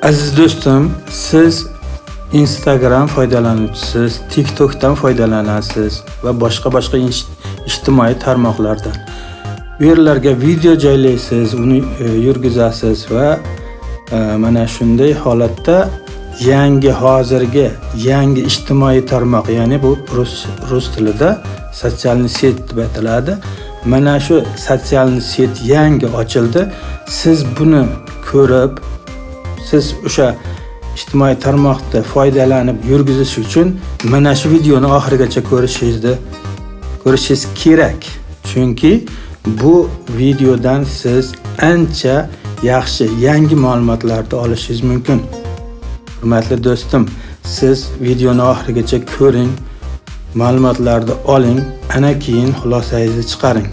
Aziz do'stim, siz Instagram foydalanuvchisiz, TikTokdan foydalanasiz va boshqa ijtimoiy tarmoqlardan. Bu yerlarga video joylaysiz, uni yurgizasiz va mana shunday holatda yangi hozirgi yangi ijtimoiy tarmoq, ya'ni bu rus tilida социальный сеть deb aytiladi. Mana shu социальный сеть yangi ochildi. Siz buni ko'rib, siz o'sha ijtimoiy tarmoqda foydalanib yurgizish uchun mana shu videoni oxirigacha ko'rishingiz kerak. Chunki bu videodan siz ancha yaxshi yangi ma'lumotlarni olishingiz mumkin. Hurmatli do'stim, siz videoni oxirigacha ko'ring, ma'lumotlarni oling, ana keyin xulosangizni chiqaring.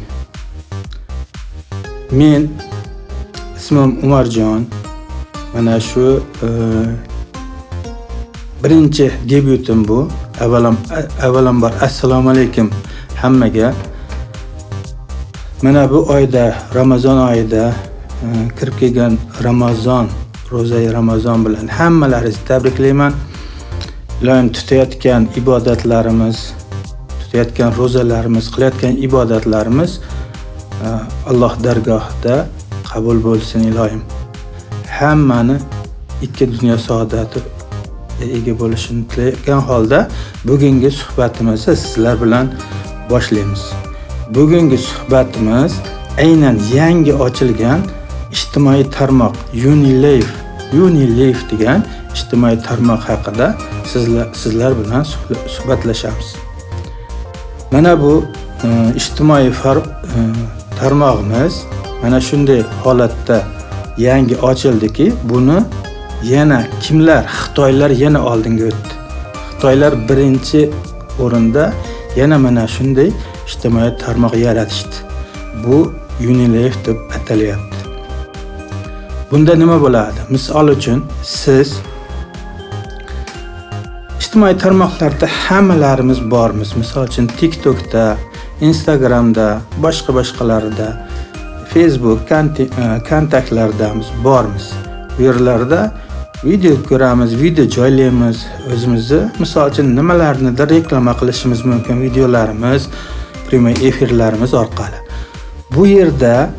Men ismim Umarjon. Mana shu birinchi debyutim bu. Avvalambor assalomu alaykum hammaga. Mana bu oyda, Ramazon oyida kirib kelgan Ramazon, ro'zai Ramazon bilan hammalaringizni tabriklayman. Iloyim tutayotgan ibodatlarimiz, tutayotgan ro'zalarimiz, qilayotgan ibodatlarimiz Alloh dargohida qabul bo'lsin iloyim. Hammani ikki dunyo saodati ega bo'lishini tilagan holda bugungi suhbatimizni sizlar bilan boshlaymiz. Bugungi suhbatimiz aynan yangi ochilgan ijtimoiy tarmoq Unilife degan ijtimoiy tarmoq haqida sizlar bilan suhbatlashamiz. Mana bu ijtimoiy tarmog'imiz mana shunday holatda yangi ochildiki, buni yana kimlar, Xitoylar yana oldinga o'tdi. Xitoylar birinchi o'rinda yana mana shunday ijtimoiy tarmoq yaratishdi. Bu Unilife deb atalyapti. Bunda nima bo'ladi? Misol uchun, siz ijtimoiy tarmoqlarda hammalarimiz bormiz. Misol uchun, TikTokda, Instagramda, boshqa-boshqalarida, Facebook, kontaktlardamiz, bormiz. Bu yerlarda video ko'ramiz, video joylaymiz, o'zimizni misol uchun nimalarnidir reklama qilishimiz mumkin videolarimiz, prямой efirlarimiz orqali. Bu yerda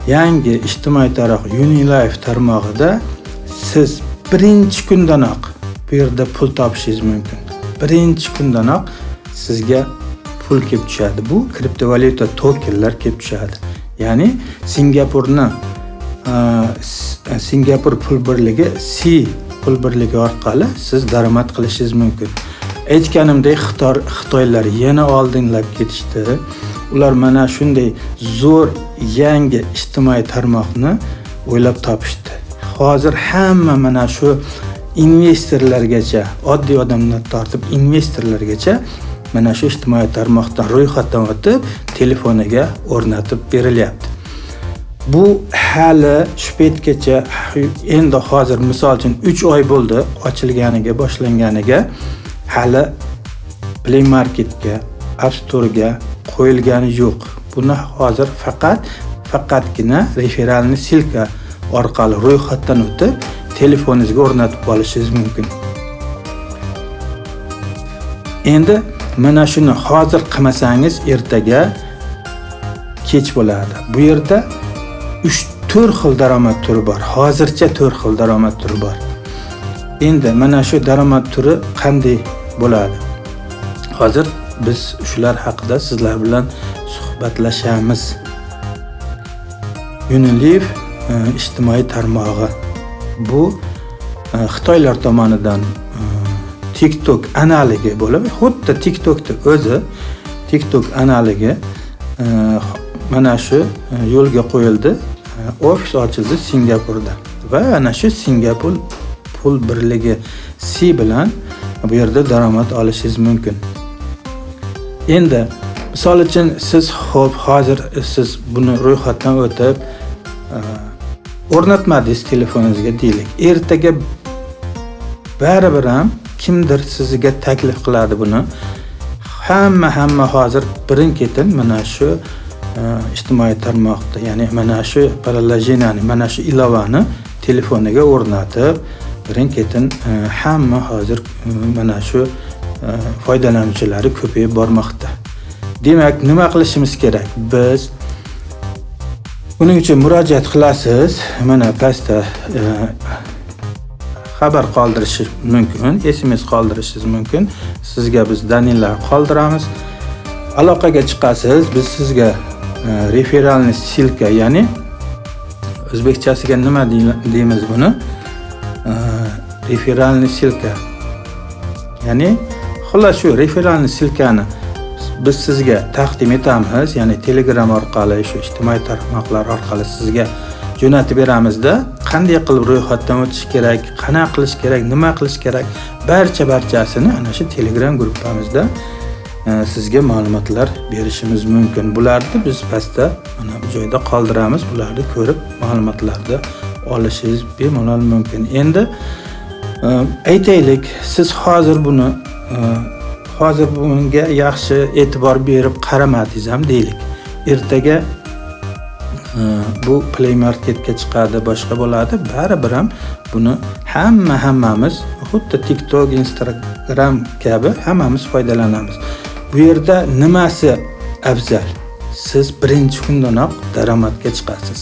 yangi ijtimoiy tarmoq Unilife tarmog'ida siz birinchi kundanoq bu yerda pul topishingiz mumkin. Birinchi kundanoq sizga pul kelib tushadi. Bu kriptovalyuta tokenlar kelib tushadi. Ya'ni Singapur pul birligi C pul birligi orqali siz daromad qilishingiz mumkin. Aytganimdek, Xitoylar yana oldinlab ketishdi. Ular mana shunday zo'r yangi ijtimoiy tarmoqni o'ylab topishdi. Hozir hamma mana shu investorlargacha, oddiy odamdan tortib investorlargacha mana shu ijtimoiy tarmoqdan ro'yxatdan o'tib, telefoniga o'rnatib berilyapti. Bu hali shu paytgacha, endi hozir misol uchun 3 oy bo'ldi ochilganiga, boshlanganiga, hali Play Marketga, App Store'ga qo'yilgani yo'q. Buni hozir faqatgina referalni ссылка orqali ro'yxatdan o'tib, telefoningizga o'rnatib olishingiz mumkin. Endi mana shuni hozir qilmasangiz, ertaga kech bo'ladi. Bu yerda 3-4 xil daromad turi bor. Hozircha 4 xil daromad turi bor. Endi mana shu daromad turi qanday bo'ladi? Hozir biz shular haqida sizlar bilan suhbatlashamiz. Unilife ijtimoiy tarmog'i. Bu Xitoylar tomonidan TikTok analogi bo'lib, xuddi TikTokni o'zi, TikTok analogi mana shu yo'lga qo'yildi. Ofis ochildi Singapurda va ana shu Singapur pul birligi C bilan bu yerda daromad olishingiz mumkin. Endi misol uchun siz xo'p, hozir siz buni ro'yxatdan o'tib o'rnatmadingiz telefoningizga deylik. Ertaga baribir ham kimdir sizga taklif qiladi buni. Hamma hozir birin-ketin mana shu ijtimoiy tarmoqda, ya'ni mana shu приложениeni, mana shu ilovani telefoniga o'rnatib, Birin-ketin hamma hozir mana shu foydalanuvchilari ko'payib bormoqda. Demak, nima qilishimiz kerak? Biz buning uchun murojaat qilasiz. Mana pastda xabar qoldirishingiz mumkin, SMS qoldirishingiz mumkin. Sizga biz данные lar qoldiramiz. Aloqaga chiqasiz, biz sizga реферальный ссылка, ya'ni o'zbekchasiga nima deymiz buni? Реферальный ссылка. Ya'ni xullas shu реферальный ссылка ni biz sizga taqdim etamiz, ya'ni Telegram orqali, shu ijtimoiy tarmoqlar orqali sizga jo'natib beramizda, qanday qilib ro'yxatdan o'tish kerak, qanaqa qilish kerak, nima qilish kerak, barchasini ana shu Telegram gruppamizda sizga ma'lumotlar berishimiz mumkin. Bularni biz pastda mana bu joyda qoldiramiz. Bularni ko'rib ma'lumotlarni olishingiz bemalol mumkin. Endi aytaylik, siz hozir buni hozir bunga yaxshi e'tibor berib qaramadingiz ham deylik. Ertaga bu Play Marketga chiqadi, boshqa bo'ladi. Baribir ham buni hammamiz xuddi TikTok, Instagram kabi hammamiz foydalanamiz. Bu yerda nimasi afzal? Siz birinchi kundanoq daromadga chiqasiz.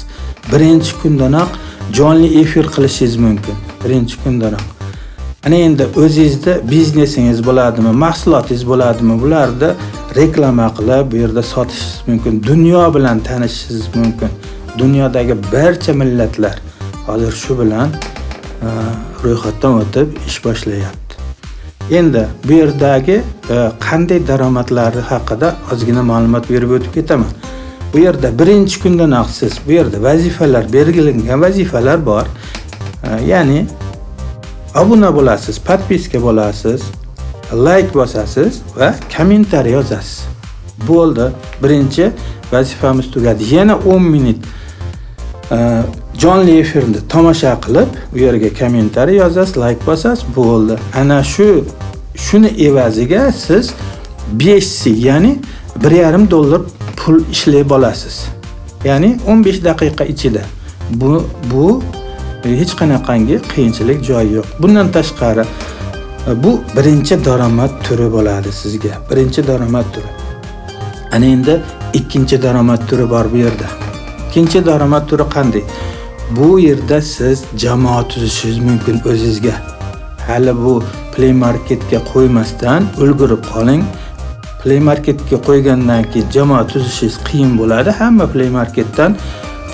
Birinchi kundanoq jonli efir qilishingiz mumkin. Birinchi kundanoq. Ana endi o'zingizda biznesingiz bo'ladimi, mahsulotingiz bo'ladimi, bularni reklama qilib, bu yerda sotishingiz mumkin. Dunyo bilan tanishishingiz mumkin. Dunyodagi barcha millatlar hozir shu bilan ro'yxatdan o'tib ish boshlayapti. Endi bu yerdagi qanday daromadlari haqida ozgina ma'lumot berib o'tib ketaman. Bu yerda birinchi kundanoq siz bu yerda vazifalar belgilangan vazifalar bor. Ya'ni obuna bo'lasiz, подписка bo'lasiz, layk bosasiz va kommentariy yozasiz. Bo'ldi. Birinchi vazifamiz tugadi. Yana 10 minut jonli efirni tomosha qilib, u yerga kommentariy yozasiz, layk bosasiz, bo'ldi. Ana shuni evaziga siz 5 C, ya'ni 1,5 dollar pul ishlab olasiz. Ya'ni 15 daqiqa ichida. Bu hech qanaqangi qiyinchilik joyi yo'q. Bundan tashqari bu birinchi daromad turi bo'ladi sizga. Birinchi daromad turi. Ana endi ikkinchi daromad turi bor bu yerda. Ikkinchi daromad turi qanday? Bu yerda siz jamoa tuzishingiz mumkin o'zingizga. Hali bu Play Marketga qo'ymasdan ulgurib qoling. Play Marketga qo'ygandan keyin jamoa tuzishingiz qiyin bo'ladi. Hamma Play Marketdan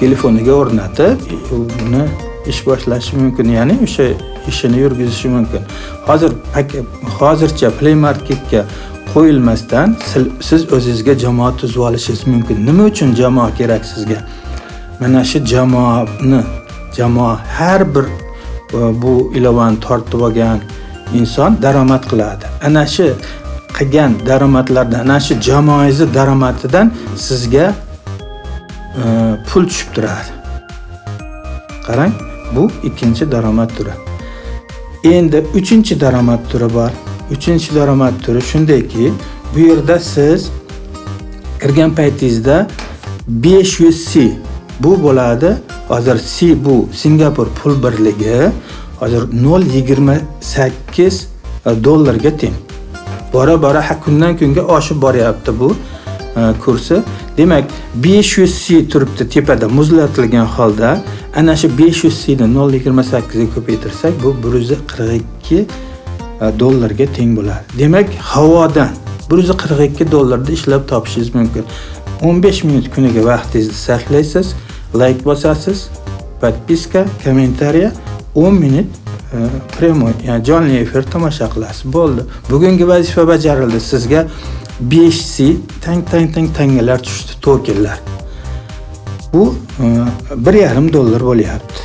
telefoniga o'rnatib, buni ish boshlashi mumkin, ya'ni o'sha ishini yurgizishi mumkin. Hozircha Play Marketga qo'yilmasdan siz o'zingizga jamoa tuzib olishingiz mumkin. Nima uchun jamoa kerak sizga? Mana shu jamoa har bir bu ilovani tortib olgan inson daromad qiladi. Ana shu qilgan daromadlardan, ana shu jamoangizni daromadidan sizga pul tushib turadi. Qarang, bu ikkinchi daromad turi. Endi uchinchi daromad turi bor. Uchinchi daromad turi shundayki, bu yerda siz kirgan paytingizda 500 C bu bo'ladi. Hozir C bu Singapur pul birligi, hozir 0.28 dollarga teng. Bora-bora kundan kunga oshib boryapti bu kursi. Demak, 500 C turibdi tepada muzlatilgan holda. Ana shu 500 C ni 0.28 ga ko'paytirsak, bu 142 dollarga teng bo'ladi. Demak, havodan 142 dollarda ishlab topishingiz mumkin. 15 minut kuniga vaqtingizni sarflaysiz, layk bosasiz, подписка, kommentariya, 10 minut прямой, ya'ni jonli efir tomosha qilasiz. Bo'ldi. Bugungi vazifa bajarildi. Sizga 5 C tang tang tang tangalar tushdi, tokenlar. Bu 1,5 dollar bo'lyapti.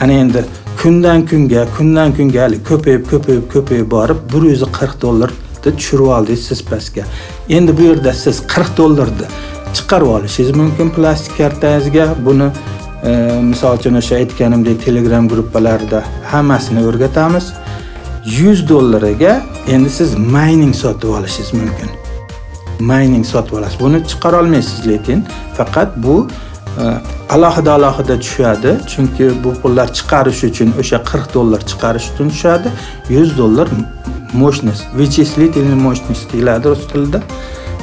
Ana endi kundan kunga, kundan kunga hali ko'payib, ko'payib, ko'payib borib 140 dollarni tushirib oldingiz siz pastga. Endi bu yerda siz 40 dollarni chiqarib olishingiz mumkin plastik kartangizga. Buni misol uchun o'sha aytganimdek Telegram gruppalarida hammasini o'rgatamiz. 100 dollariga endi siz mayning sotib olishingiz mumkin. Mayning sotib olasiz. Buni chiqara olmaysiz, lekin faqat bu Alohida alohida tushadi, chunki bu pullar chiqarish uchun, o'sha $40 chiqarish uchun tushadi. $100 мощность, вычислительный мощность deyiladi rus tilida.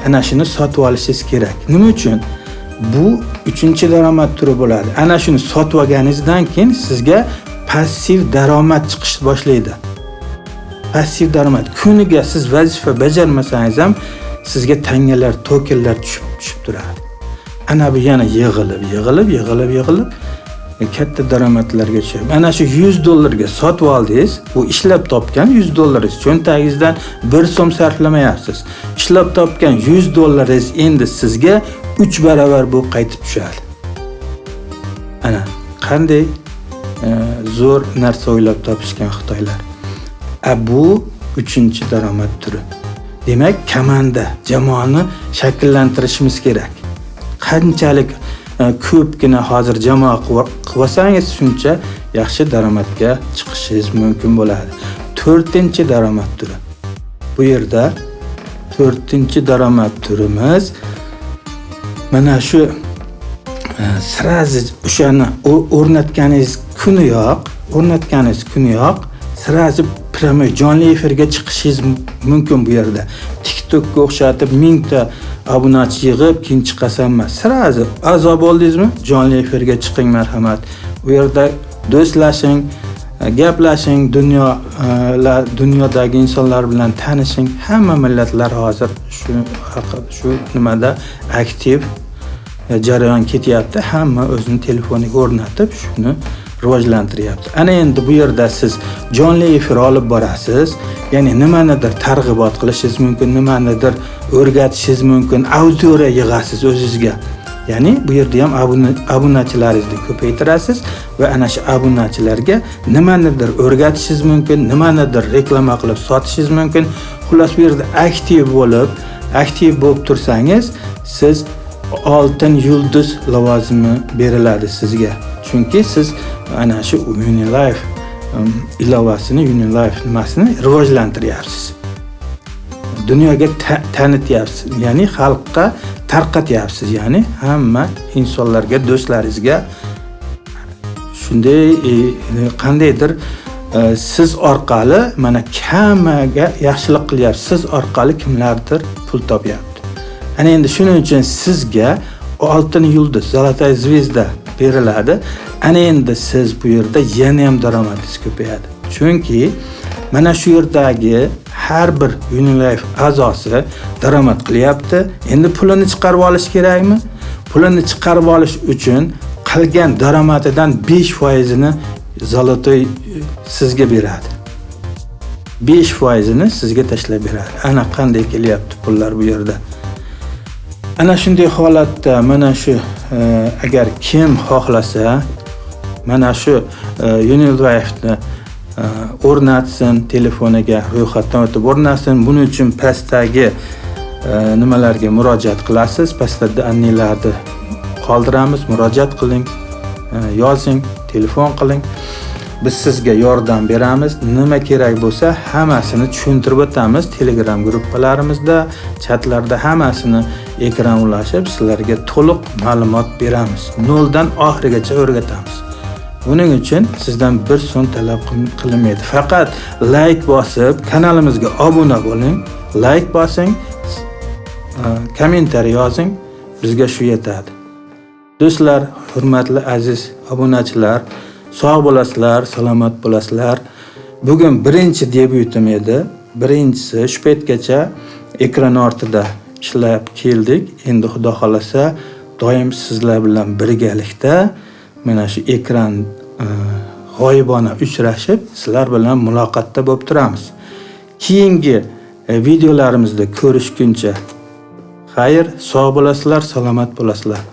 Ana shuni sotib olishingiz kerak. Nima uchun? Bu uchinchi daromad turi bo'ladi. Ana shuni sotib olganingizdan keyin sizga passiv daromad chiqish boshlaydi. Passiv daromad, kuniga siz vazifa bajarmasangiz ham sizga tangalar, tokenlar tushib tushib turadi. Ana bu yana yig'ilib, yig'ilib, yig'ilib, yig'ilib katta daromadlarga tushadi. Mana shu $100 ga sotib oldingiz, bu ishlab topgan $100 ingiz, cho'ntagingizdan 1 so'm sarflamayapsiz. Ishlab topgan $100 ingiz endi sizga 3 barobar bo'lib qaytib tushadi. Ana qanday zo'r narsa o'ylab topishgan xitoylar. A bu uchinchi daromad turi. Demak, komanda, jamoani shakllantirishimiz kerak. Qanchalik ko'pgina hozir jamoa qilib olsangiz, shuncha yaxshi daromadga chiqishingiz mumkin bo'ladi. To'rtinchi daromad turi. Bu yerda to'rtinchi daromad turimiz mana shu сразу o'shani o'rnatganingiz kuniyoq сразу прямой jonli efirga chiqishingiz mumkin bu yerda. TikTokka o'xshatib mingta obunachi yig'ib keyin chiqasan emas. Сразу a'zo bo'ldingizmi? Jonli efirga chiqing, marhamat. U yerda do'stlashing, gaplashing, dunyodagi insonlar bilan tanishing. Hamma millatlar hozir shu haqida, shu nimada aktiv jarayon ketyapti. Hamma o'zini telefoniga o'rnatib, shuni rivojlantiryapti. Ana endi bu yerda siz jonli efir olib borasiz, ya'ni nimanidir targ'ibot qilishingiz mumkin, nimanidir o'rgatishingiz mumkin, auditoriya yig'asiz o'zizga. Ya'ni bu yerda ham obunachilaringizni ko'paytirasiz va ana shu obunachilarga nimanidir o'rgatishingiz mumkin, nimanidir reklama qilib sotishingiz mumkin. Xullas, bu yerda aktiv bo'lib tursangiz, siz oltin yulduz lavozimi beriladi sizga. Chunki siz ana shu Unilife ilovasini, Unilife nimasini rivojlantiryapsiz. Dunyoga tanityapsiz, ya'ni xalqqa tarqatyapsiz, ya'ni hamma insonlarga, do'stlaringizga shunday qandaydir siz orqali mana hammaga yaxshilik qilyapsiz, siz orqali kimlardir pul topyapti. Ana endi shuning uchun sizga oltin yulduz, золотая звезда beriladi. Ana endi siz bu yerda yana ham daromadingiz ko'payadi. Chunki mana shu yerdagi har bir Unilife a'zosi daromad qilyapti. Endi pulini chiqarib olish kerakmi? Pulini chiqarib olish uchun qilgan daromadidan 5 foizini золотой sizga beradi. 5 foizini sizga tashlab beradi. Ana qanday kelyapti pullar bu yerda. Ana shunday holatda mana shu agar kim xohlasa, mana shu Unilife'ni o'rnatsin, telefoniga ro'yxatdan o'tib o'rnatsin. Buning uchun pastdagi nimalarga murojaat qilasiz. Pastda данные larni qoldiramiz. Murojaat qiling, yozing, telefon qiling. Biz sizga yordam beramiz. Nima kerak bo'lsa, hammasini tushuntirib o'tamiz. Telegram gruppalarimizda, chatlarda hammasini ekran ulashib, sizlarga to'liq ma'lumot beramiz. Noldan oxirigacha o'rgatamiz. Buning uchun sizdan bir so'm talab qilinmaydi. Faqat layk bosib, kanalimizga obuna bo'ling, layk bosing, kommentariy yozing, bizga shu yetadi. Do'stlar, hurmatli aziz obunachilar, sog' bo'lasizlar, salomat bo'lasizlar. Bugun birinchi debyutim edi. Birinchisi, shu paytgacha ekran ortida ishlab keldik. Endi Xudo xolasa doim sizlar bilan birgalikda mana shu ekran g'oyibona uchrashib, sizlar bilan muloqotda bo'lib turamiz. Keyingi videolarimizda ko'rishguncha xayr, sog' bo'lasizlar, salomat bo'lasizlar.